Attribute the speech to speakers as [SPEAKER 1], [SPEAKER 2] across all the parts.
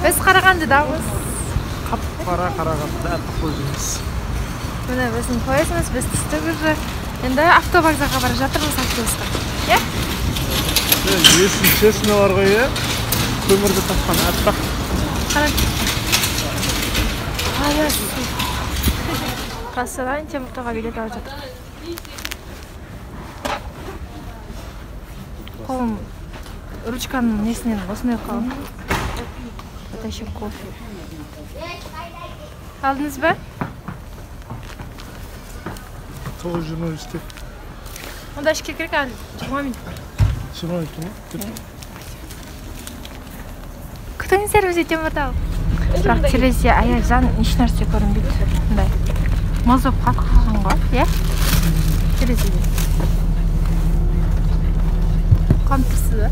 [SPEAKER 1] Біз Қарағандыдамыз.
[SPEAKER 2] Қап-қара Қарағандыда аппақ көзіміз.
[SPEAKER 1] Міне біздің пойызымыз, біз түстік уже. Енді автовокзалға бара жатырмыз автобусқа. Иә?
[SPEAKER 2] Если честно бар ғой, иә? Көмірді тапқан аппақ.
[SPEAKER 1] Қара. Аяз. Кассадан Теміртауға билет алып жатыр. Қолым ручканың несінен осындай қалды. Это еще кофе. Алдыңыз ба?
[SPEAKER 2] 9:23-те.
[SPEAKER 1] Онда ішке кірейік, әлі 20 минут бар.
[SPEAKER 2] 20 минут ма?
[SPEAKER 1] Күтіңіздер бізде Теміртау. Бірақ терезе аяздан еш нәрсе көрінбейді. Мындай мұз болып қатып қалған ғой, иә? Терезеде. Қуанып тұрсыз ба?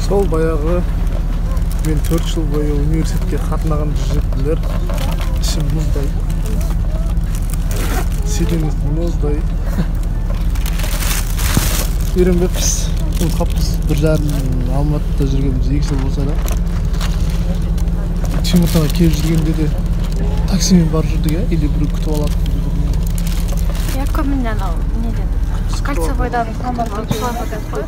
[SPEAKER 2] Сол баяғы мен 4 жыл бойы университетке қатынаған жігітлер ішім мұздай. Селеңіз мұздай. Үйренбеппіз, ұмытып қалыппыз. 1,5 Алматыда жүргеніміз 2 жыл болса да. Теміртауға келіп жүргенде де таксимен барып жүрдік, иә? Или біреу күтіп алады.
[SPEAKER 1] Иә, көбіне анау неден? Кольцевойдан алып солай кетеді ғой.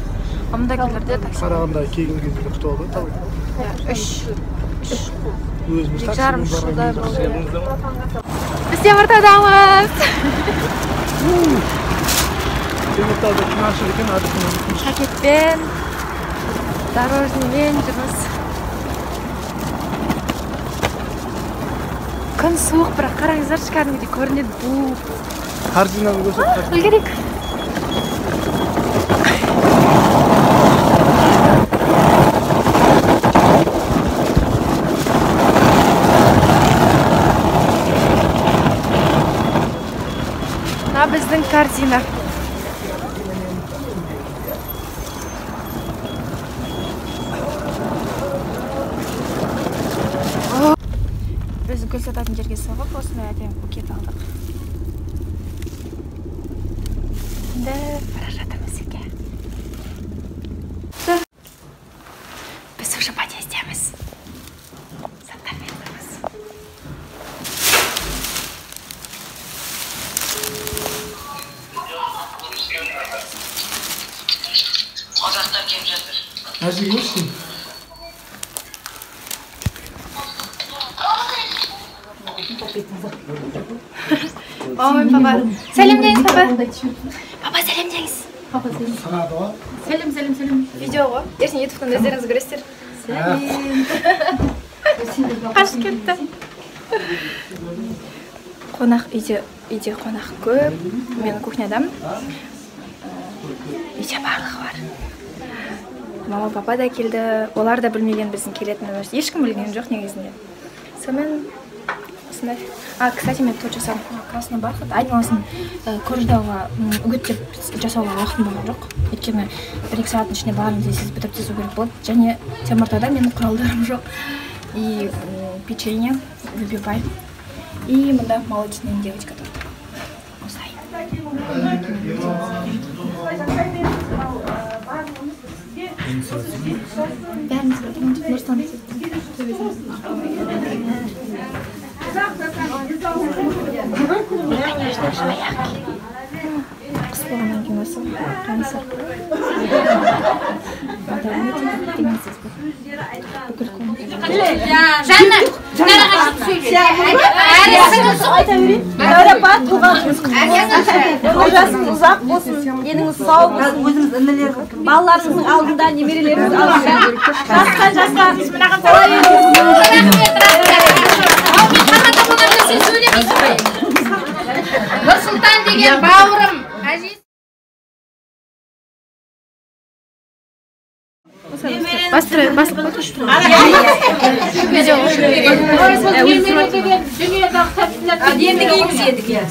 [SPEAKER 1] А мында келерде такси.
[SPEAKER 2] Қарағандыға келген кезде күтіп алды ғой.
[SPEAKER 1] Иә, 3
[SPEAKER 2] Өзіміз
[SPEAKER 1] жарым
[SPEAKER 2] таксимен
[SPEAKER 1] жылдай
[SPEAKER 2] барған
[SPEAKER 1] болды.
[SPEAKER 2] кезде.
[SPEAKER 1] Біз Теміртаудамыз.
[SPEAKER 2] Теміртауда күн ашық екен, ады күн.
[SPEAKER 1] Пакетпен, дорожныймен жүрміз. Күн суық, бірақ қараңыздаршы, кәдімгідей көрінеді бу.
[SPEAKER 2] Корзинаны көрсет.
[SPEAKER 1] Үлгерейік. Мына біздің корзина. Біз гүл сататын жерге соғып, осындай әдемі букет алдық. Енді бара жатырмыз үйге. Біз уже подъездеміз. Заттармен тұрмыз.
[SPEAKER 3] Қазақтар келіп жатыр.
[SPEAKER 2] Әже көрсін.
[SPEAKER 1] Ой, папа. Сәлем деңіз, папа. Папа, сәлем деңіз.
[SPEAKER 2] Санады ғой.
[SPEAKER 1] Сәлем, сәлем, сәлем. Видео ғой. Ертең ютубтан өздеріңіз көресіздер. Сәлем. Қашып кетті. Қонақ үйде, үйде қонақ көп. Мен кухнядамын. Үйде барлығы бар. Мама, папа да келді. Олар да білмеген біздің келетінімізді. Ешкім білген жоқ негізінде. Сонымен осындай. А, кстати, мен торт жасадым. Красный бархат. Айналасын корждауға, үгіттеп жасауға уақытым болған жоқ. Өйткені 1-2 сағаттың ішінде барлығын тез бітіріп тез керек болды. Және Теміртауда менің құралдарым жоқ. И печенье выбивай. И мында молочная девочка торт. Осылай. Бәріміз Нұрсұлтан. Конечно же, аяқ киім. Қыс болғаннан кейін осы қаңсыр. Деген сөз бұл. Бүкіл комната.
[SPEAKER 4] Жанна,
[SPEAKER 5] айта берейін. Дәуір апа, туған жасыңыз ұзақ болсын, деніңіз сау болсын, өзіңіз інілер, балаларыңыздың алдында, немерелеріңіз алдында. Жастан жасқа солай
[SPEAKER 4] Рахмет, рахмет. Ал мен қанат апаларда сен сөйлемейсің ғой. Нұрсұлтан деген бауырым, әжесі.
[SPEAKER 1] Бастырып, басып қойшы.
[SPEAKER 5] Енді киіңіз едік, иә.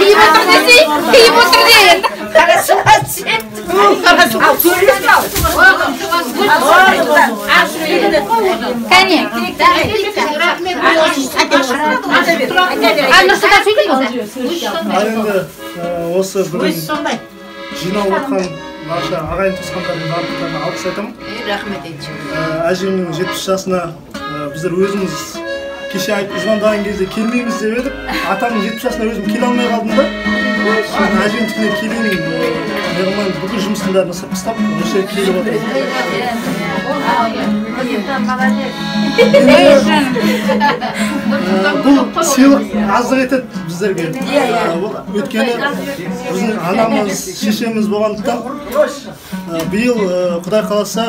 [SPEAKER 4] Киіп отыр десей, киіп отыр де енді. Кәне. А, Нұрсұлтан сөйлейміз.
[SPEAKER 2] Ал енді осы бүгін Жиналып отқан барша ағайын туысқандардың барлықтарына алғыс айтамын.
[SPEAKER 3] Рахмет айтшы.
[SPEAKER 2] Әжемнің 70 жасына біздер өзіміз кеше айтып звондаған кезде келмейміз деп едік. Атамның 70 жасына өзім келе алмай қалдым да. Сосын әжемдікіне келейін, неғылмай бүкіл жұмыстың бәрін ысырып тастап, осы жерге келіп отырмын. Бұл сыйлық аздық етеді біздерге. Өйткені біздің анамыз, шешеміз болғандықтан биыл Құдай қаласа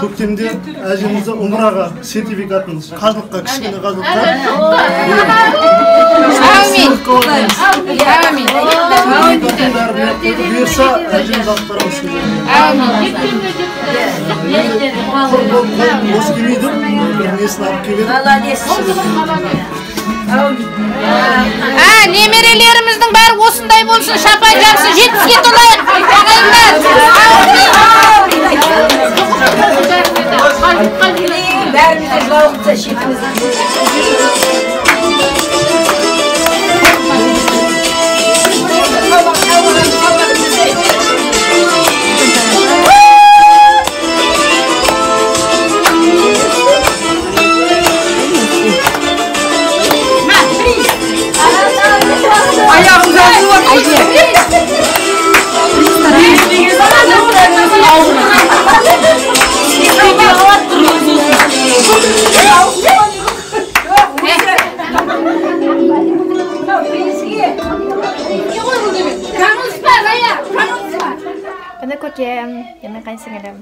[SPEAKER 2] көктемде әжемізді умраға сертификатын қажылыққа, кішкене қажылыққа бұйырса әжемізді алып барамыз. Құр болып қолым бос келмейді, бір несін алып келіп едім.
[SPEAKER 4] Немерелеріміздің бәрі осындай болсын, шапан жапсын, 70-ке толайық, ағайындар.
[SPEAKER 3] Бәрімізді жылауықса шетіміз.
[SPEAKER 1] Бұны Көркем, менің қайын сіңілім.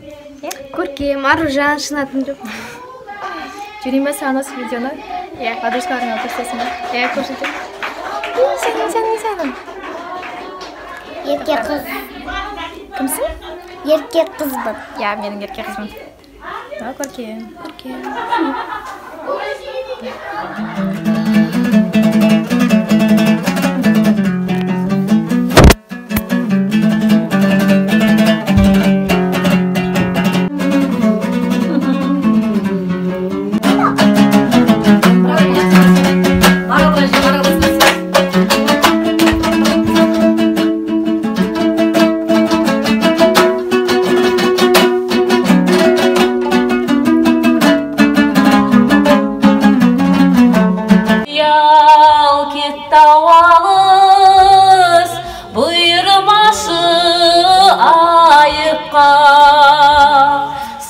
[SPEAKER 6] Көркем, Аружан, шын атым жоқ.
[SPEAKER 1] Жіберейін ба саған осы видеоны? Иә. Подружкаларыңа көрсетесің ба? Иә, көрсетемін. Сен, сен.
[SPEAKER 6] Ерке қыз.
[SPEAKER 1] Кімсің?
[SPEAKER 6] Ерке қызбын.
[SPEAKER 1] Иә, менің ерке қызым. Көркем, Көркем.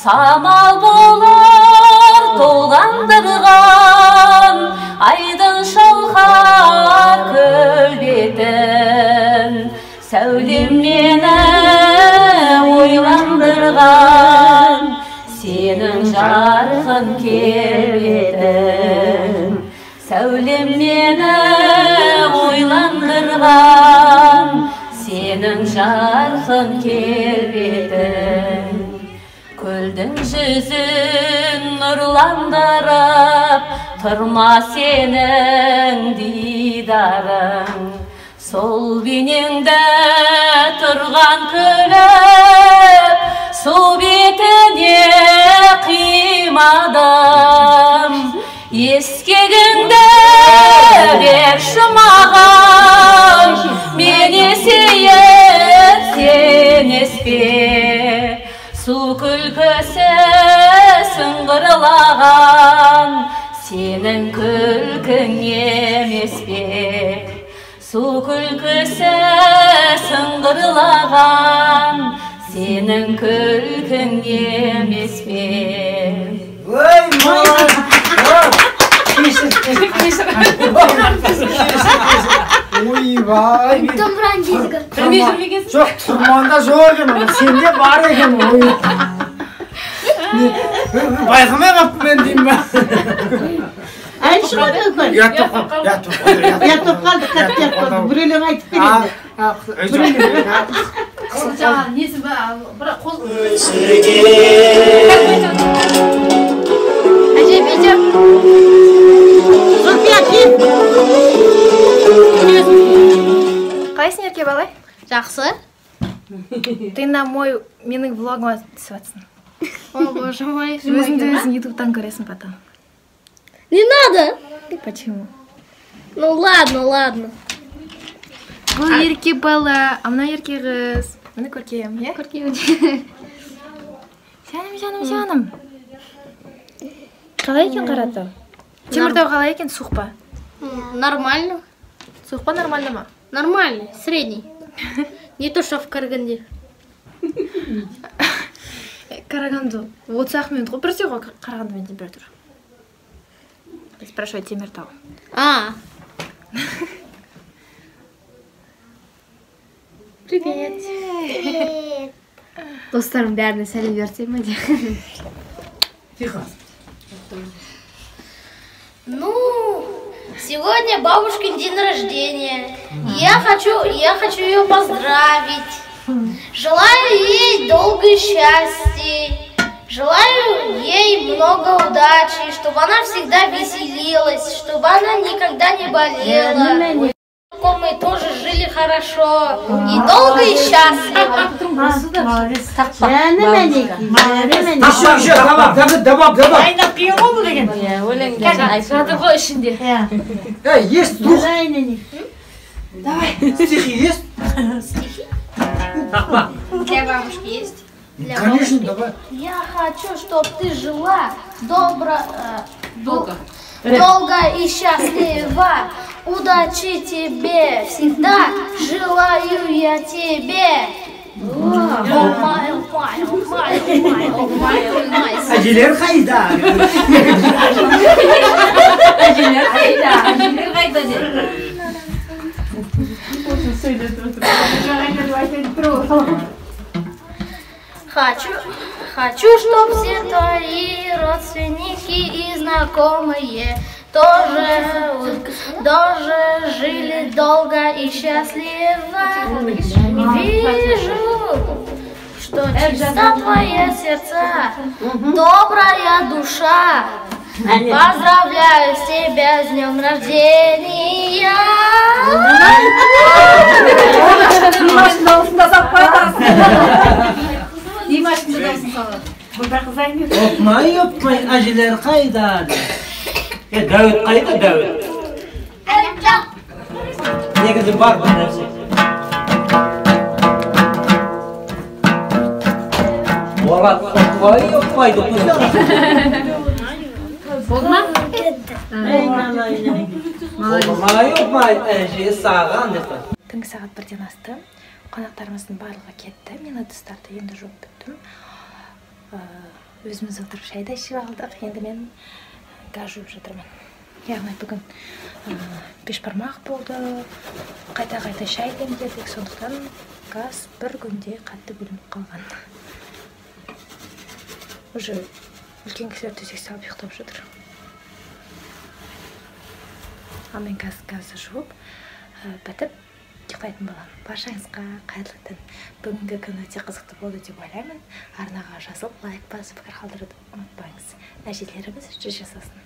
[SPEAKER 7] Самал болар толғандырған, айдын шалқар көл бетін. Сәулем мені ойландырған, сенің жарқын келбетің. Сәулем мені ойландырған, сенің жарқын келбетің. Көлдің жүзін нұрландырып, тұрма сенің дидарың. Сол бейнеңді тұрған күліп, су бетіне қимадым. Ескегіңді берші маған, мен есейіп сен еспе. Су күлкісі сыңғырлаған, сенің күлкің емес пе? Су күлкісі сыңғырлаған, сенің күлкің емес пе?
[SPEAKER 8] Ой, мам! Ойбай! Жоқ, тұрманда жоқ екен, сенде бар екен. Байқамай қалыппын мен деймін ба?
[SPEAKER 9] Әнші ғой үлкен.
[SPEAKER 8] Ұят болып қалды,
[SPEAKER 9] ұят болып қалды, қатты ұят болды. Бір өлең айтып бер енді.
[SPEAKER 4] Жаңағы несі бірақ қол.
[SPEAKER 1] Әже, видео.
[SPEAKER 9] Зульфия, кел.
[SPEAKER 1] Қалайсың, ерке бала?
[SPEAKER 6] Жақсы.
[SPEAKER 1] Ты на мой менің влогыма түсіп жатсың.
[SPEAKER 6] О, боже мой.
[SPEAKER 1] Өзіңді өзің ютубтан көресің потом.
[SPEAKER 6] Не надо.
[SPEAKER 1] Почему?
[SPEAKER 6] Ну ладно, ладно.
[SPEAKER 1] Бұл ерке бала, а мына ерке қыз. Міне Көркем, иә? Көркем. Жаным, жаным, жаным. Қалай екен Қаратау? Теміртау қалай екен, суық па?
[SPEAKER 6] Нормально.
[SPEAKER 1] Суық па, нормально ма?
[SPEAKER 6] Нормально, средний. Не то, что в Караганде.
[SPEAKER 1] Караганду 30 минут ғой, бірдей ғой Қарағанды мен температура. Спрашиваю Теміртау.
[SPEAKER 6] А.
[SPEAKER 1] Привет.
[SPEAKER 6] Привет.
[SPEAKER 4] Достарым бәріне сәлем берсем ме де?
[SPEAKER 8] Тихо.
[SPEAKER 6] Ну, сегодня бабушкин день рождения. Я хочу ее поздравить. Желаю ей долгой счастья. Желаю ей много удачи, чтобы она всегда веселилась, чтобы она никогда не болела. Мы тоже жили хорошо и долго и счастливо.
[SPEAKER 8] Еще, добавь, добавь. Есть дух.
[SPEAKER 1] Давай.
[SPEAKER 8] Стихи есть?
[SPEAKER 6] Стихи?
[SPEAKER 4] Для бабушки есть?
[SPEAKER 6] Для
[SPEAKER 8] Конечно,
[SPEAKER 6] бабушки.
[SPEAKER 8] Давай.
[SPEAKER 6] Я хочу, чтобы ты жила долго и счастливо. Удачи тебе всегда, желаю я тебе.
[SPEAKER 8] Әжелер қайда?
[SPEAKER 7] Әжелер қайда? Әжелер қайда?
[SPEAKER 6] Хочу, чтоб все твои родственники и знакомые тоже жили долго и счастливо. Вижу, что чиста твое сердце, добрая душа. Поздравляю тебя с днем рождения.
[SPEAKER 8] Опмай, опмай, әжелер қайда? Дәуіт қайда, Дәуіт? Негізі бар бір нәрсе. Болат, опмай, опмай деп қойсаң.
[SPEAKER 4] Болды ма?
[SPEAKER 8] Опмай, опмай, әже саған деп қой.
[SPEAKER 1] Түнгі сағат 1-ден асты. Қонақтарымыздың барлығы кетті. Мен ыдыстарды енді жуып біттім. Өзіміз отырып шай да ішіп алдық. Енді мен газ жуып жатырмын. Яғни бүгін бешбармақ болды, қайта-қайта шай демдедік, сондықтан газ бір күнде қатты бөлініп қалған. Уже үлкен кісілер төсек салып ұйықтап жатыр. Ал мен газды жуып бітіп ұйықтайтын боламын. Баршаңызға қайырлы түн. Бүгінгі күн өте қызықты болды деп ойлаймын. Арнаға жазылып, лайк басып, пікір қалдыруды ұмытпаңыз. Әжелеріміз жүз жасасын.